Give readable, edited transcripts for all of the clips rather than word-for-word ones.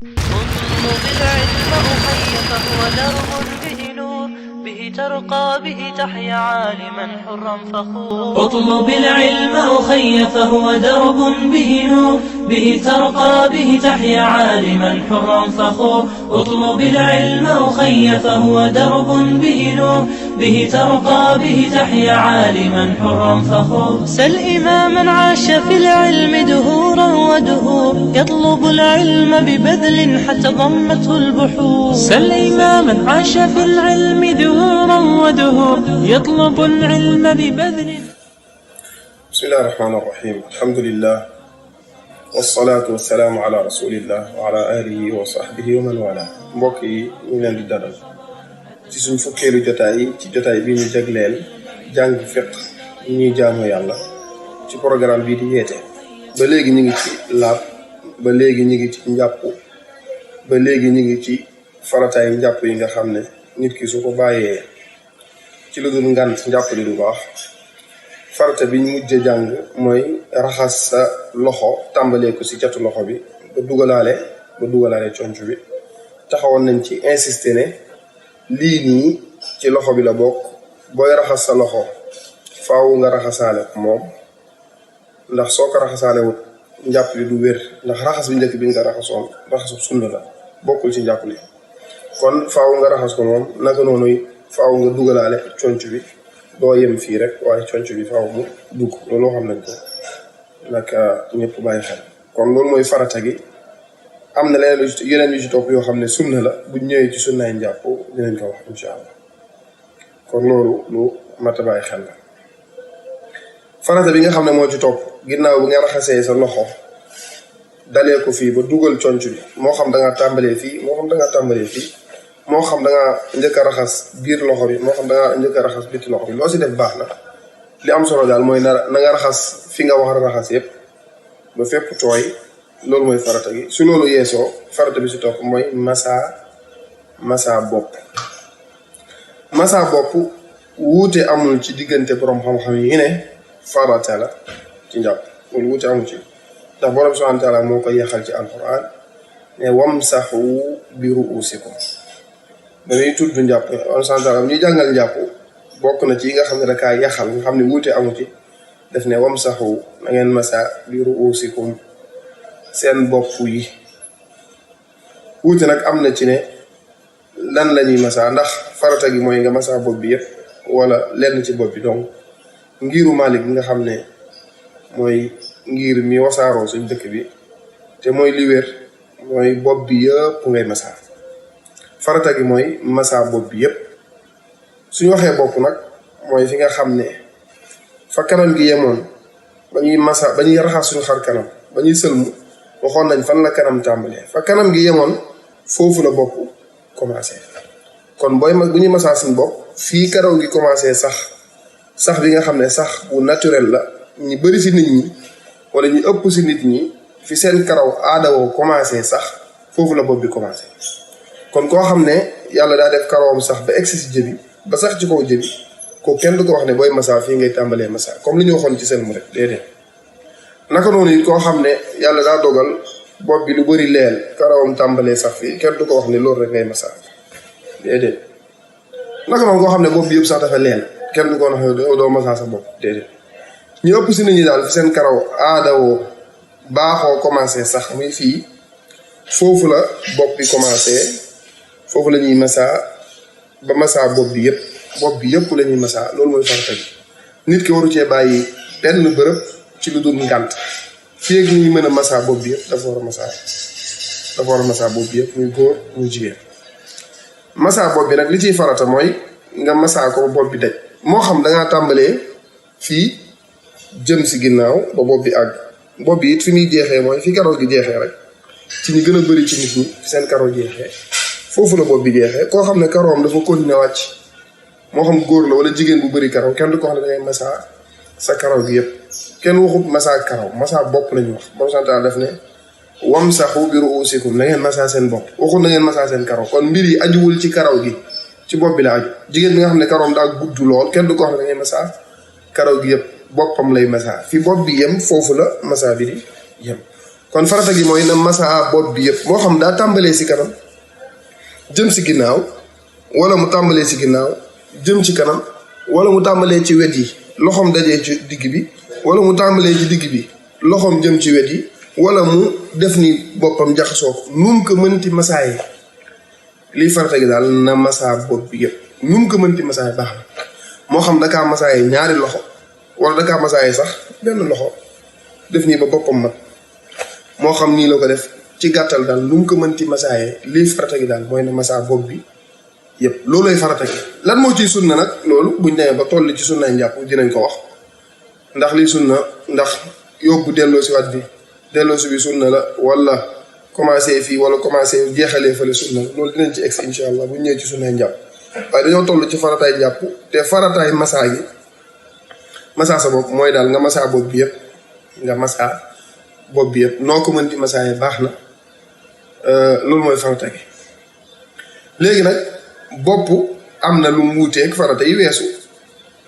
اطلب العلم أخي فهو درب به نور به ترقى به تحيا عالما حرا فخور. اطلب العلم أخي فهو درب به نور به ترقى به تحيا عالما حرا فخور. اطلب العلم أخي فهو درب به نور به ترقى به تحيا عالما حرا فخور. سل إماما عاش في العلم دهورا ودهور يطلب العلم ببذل حتى ضمته البحور. سل إماما عاش في العلم دهورا ودهور يطلب العلم ببذل. بسم الله الرحمن الرحيم. الحمد لله والصلاة والسلام على رسول الله وعلى آله وصحبه ومن والاه. mbokk yi ñu leen di dalal ci suñu fukkeelu jotaay bi ñu jagleel jàng fiqh ñuy jaamu yàlla ci programme bii di yeete. ba léegi ñu ngi ci laab, ba léegi ñu ngi ci njàpp, ba léegi ñu ngi ci farataay njàpp yi nga xam ne nit ki su ko bàyyee ci lu dul ngant njàpp li du baax. farata bi ñu mujj jàng mooy raxas sa loxo tàmbalee ko ci catu loxo bi ba dugalaale conc bi. taxawoon nañ ci insisté ne lii nii ci loxo bi la bokk. booy raxas sa loxo faaw nga raxasaale ko moom, ndax soo ko raxasaale wut njàpp li du wér, ndax raxas bi njëkk bi nga raxasoon raxasu sunna la, bokkul ci njàpp li. kon faaw nga raxas ko moom. naka noonu faaw nga dugalaale conc bi, doo yem fii rek waaye conc bi faaw mu dugg. loolu xam nañ ko naka ñëpp bàyyi xel. kon loolu mooy farata gi. am na yeneen yu ci topp yoo xam ne sunna la, bu ñëwee ci sunnaay njàpp dinañ ko wax incha allah. kon loolu lu mat a bàyyi xel la. farata bi nga xam ne moo ci topp ginnaaw bi nga raxasee sa loxo dalee ko fii ba dugal conc bi, moo xam da ngaa tàmbalee fii, moo xam da ngaa tàmbalee fii, moo xam da ngaa njëkk a raxas biir loxo bi, moo xam da ngaa njëkk a raxas biti loxo bi. loo si def baax na. li am solo daal mooy na nga raxas fi nga wax a raxas yépp ba fépp tooy. loolu mooy farata gi. su loolu yeesoo farata bi si topp mooy masa bopp. masa bopp wuute amul ci diggante borom xam-xam yi ne farata la ci njàpp. loolu wuute amul ci, ndax borom subhanahu wa taala moo ko yaxal ci alquran ne wamsahu bi ruusikum. dañuy tudd njàpp borom subhanahu wa taala ñuy jàngal njàpp bokk na ci yi nga xam ne dakaa yaxal nga xam ne wuute amul ci. def ne wamsahu na ngeen masa bi ruusikum seen bopp yi. wuute nag am na ci ne lan la ñuy masa, ndax farata gi mooy nga masa bopp bi yëpp wala lenn ci bopp bi. donc ngiru Malik bi nga xam ne mooy ngir mi wasaaroo suñ dëkk bi te mooy li wér mooy bopp bi yëpp ngay masa. farata gi mooy masa bopp bi yëpp. suñu waxee bopp nag mooy fi nga xam ne fa kanam gi yemoon ba ñuy masa, ba ñuy raxas suñu xar kanam, ba ñuy sëlmu waxoon nañ fan la kanam tàmbalee. fa kanam gi yemoon foofu la bopp commencé. kon bu ñuy masaa suñu bopp fii karaw gi commencé sax bi nga xam ne sax bu naturel la. ñu bëri si nit ñi wala ñu ëpp si nit ñi fi seen karaw aadawoo commencé sax foofu la bopp bi commencé. kon koo xam ne yàlla daa def karawam sax ba egsi si jëbi ba sax ci kaw jëbi, ko kenn du ko wax ne booy masaa fii ngay tàmbalee masaa comme li ñu waxoon ci seen mu rek déedéet. naka noonu it koo xam ne yàlla daa dogal bopp bi lu bëri leel karawam tàmbalee sax fii, kenn du ko wax ne loolu rek ngay masa déedéet. naka noonu koo xam ne bopp bi yëpp sax dafa leel, kenn du ko wax ne doo masa sa bopp déedéet. ñu ëpp si nit ñi daal fi seen karaw aadawoo baaxoo commencé sax muy fii, foofu la bopp bi commencé, foofu la ñuy masa ba masa bopp bi yëpp la ñuy masa. loolu mooy farata gi. nit ki waru cee bàyyi benn bërëb ci lu dul ngànt. fii ak ñuy mën a masa bopp bi yëpp dafa war a masa bopp bi yëpp, muy góor muy jigéen. masa bopp bi nag li ciy farata mooy nga masa ko ba bopp bi daj. moo xam da ngaa tàmbalee fii jëm si ginnaaw ba bopp bi àgg. bopp bi it fi muy jeexee mooy fi karaw gi jeexee rek. ci ñu gën a bëri ci nit ñi fi seen karaw jeexee foofu la bopp bi jeexee. koo xam ne karawam dafa continuer wàcc, moo xam góor la wala jigéen bu bëri karaw, kenn du ko wax ne da ngay masa sa karaw gi yëpp. kenn waxut masa karaw, masa bopp lañu wax. borom santaal def ne wamsahu bi ruusikum, na ngeen masa seen bopp, waxut na ngeen masa seen karaw. kon mbir yi ajuwul ci karaw gi, ci bopp bi la aju. jigéen bi nga xam ne karawam daa gudd lool, kenn du ko wax ne da ngay masa karaw gi yëpp, boppam lay masa. fi bopp bi yem foofu la masa bi di yem. kon farata gi mooy na masaa bopp bi yëpp moo xam daa tàmbalee si kanam jëm si ginnaaw wala mu tàmbalee si ginnaaw jëm ci kanam wala mu tàmbalee ci wet yi loxoom dajee ci digg bi wala mu tàmbalee ci digg bi loxoom jëm ci wet yi wala mu def ni boppam jaxasoo ko nu mu ko mënti masaayee lii farata gi daal na masaa bopp bi yëpp nu mu ko mënti masaayee baax na moo xam dakaa masaayee ñaari loxo wala dakaa masaayee sax benn loxo def nii ba boppam mat moo xam nii la ko def ci gàttal daal nu mu ko mënti masaayee lii farata gi daal mooy na masaa bopp bi yëpp loolooy farata gi lan moo ciy sunna nag loolu buñ demee ba toll ci sunnaay njàpp dinañ ko wax ndax lii sunna ndax yóbbu delloo si waat bi delloo si bi sunna la wala commencé fii wala commencé jeexalee fële sunna la loolu dinañ ci egg incha allah buñ ñëwee ci sunnaay njàpp waaye dañoo toll ci farataay njàpp te farataay masaa gi masaa sa bopp mooy daal nga masaa bopp bi yëpp nga masaa bopp bi yëpp noo ko mën di masaa yi baax na loolu mooy farata gi léegi nag bopp am na lu mu wuuteeg farata yi weesu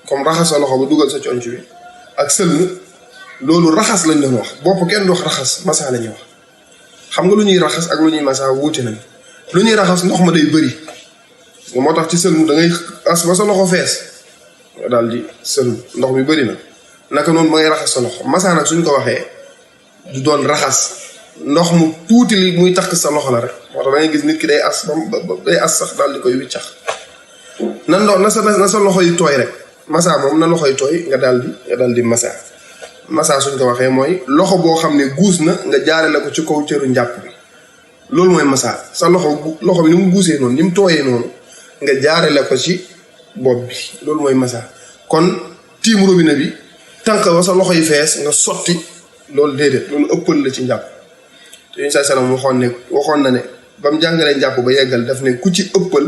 comme raxas sa loxo ba dugal sa conc bi ak sëlmu loolu raxas lañ doon wax bopp kenn du wax raxas masaa la ñuy wax xam nga lu ñuy raxas ak lu ñuy masaa wuute nañ lu ñuy raxas ndox ma day bëri moo tax ci sëlmu da ngay as ba sa loxo fees nga daal di sëlmu ndox mi bëri na naka noonu ba ngay raxas sa loxo masaa nag suñ ko waxee du doon raxas ndox mu tuuti li muy takk sa loxo la rek moo tax da ngay gis nit ki day as ba day as sax daal di koy wiccax na sa loxo yi tooy rek masaa moom na loxo yi tooy nga daal di masaa suñ ko waxee mooy loxo boo xam ne guus na nga jaare la ko ci kaw cëru njàpp bi loolu mooy masaa sa loxo bi ni mu guusee noonu ni mu tooyee noonu nga jaare la ko ci bopp bi loolu mooy masaa kon tiim robinet bi tànk ba sa loxo yi fees nga sotti loolu déedéet loolu ëppal la ci njàpp te Yonent salaam waxoon na ne ba mu jàngalee njàpp ba yeggal daf ne ku ci ëppal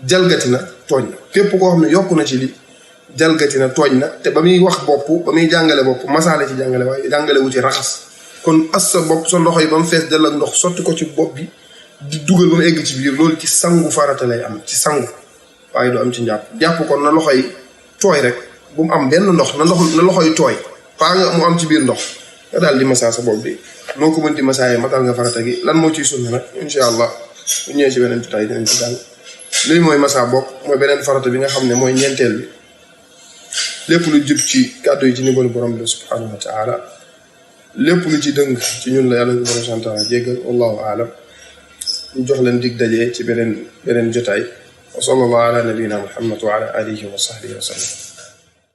jalgati na tooñ na képp koo xam ne yokku na ci li jalgati na tooñ na te ba muy wax bopp ba muy jàngale bopp masaa la ci jàngale waaye jàngale wu ci raxas kon as sa bopp sa loxo yi ba mu fees dell ak ndox sotti ko ci bopp bi di dugal ba mu egg ci biir loolu ci sangu farata lay am ci sangu waaye du am ci njàpp kon na loxo yi tooy rek bu mu am benn ndox na loxo yi tooy paa nga mu am ci biir ndox nga daal di masaa sa bopp bi noo ko mën di masaayee matal nga farata gi lan moo ciy sunna nag incha allah bu ñëwee ci beneen jotaay dinañ ci daal lii mooy masaa bopp mooy beneen farata bi nga xam ne mooy ñeenteel bi lépp lu jub ci kàddu yi ci ndimbalu borom bi subhanahu wa taala lépp lu ci dëng ci ñun la yàlla ñu borom subhanahu wa taala jéggal wallahu aalam ñu jox leen dig daje ci beneen jotaay wa sallallahu ala nabiyina muhammad wa ala alihi wa sahbihi wa sallam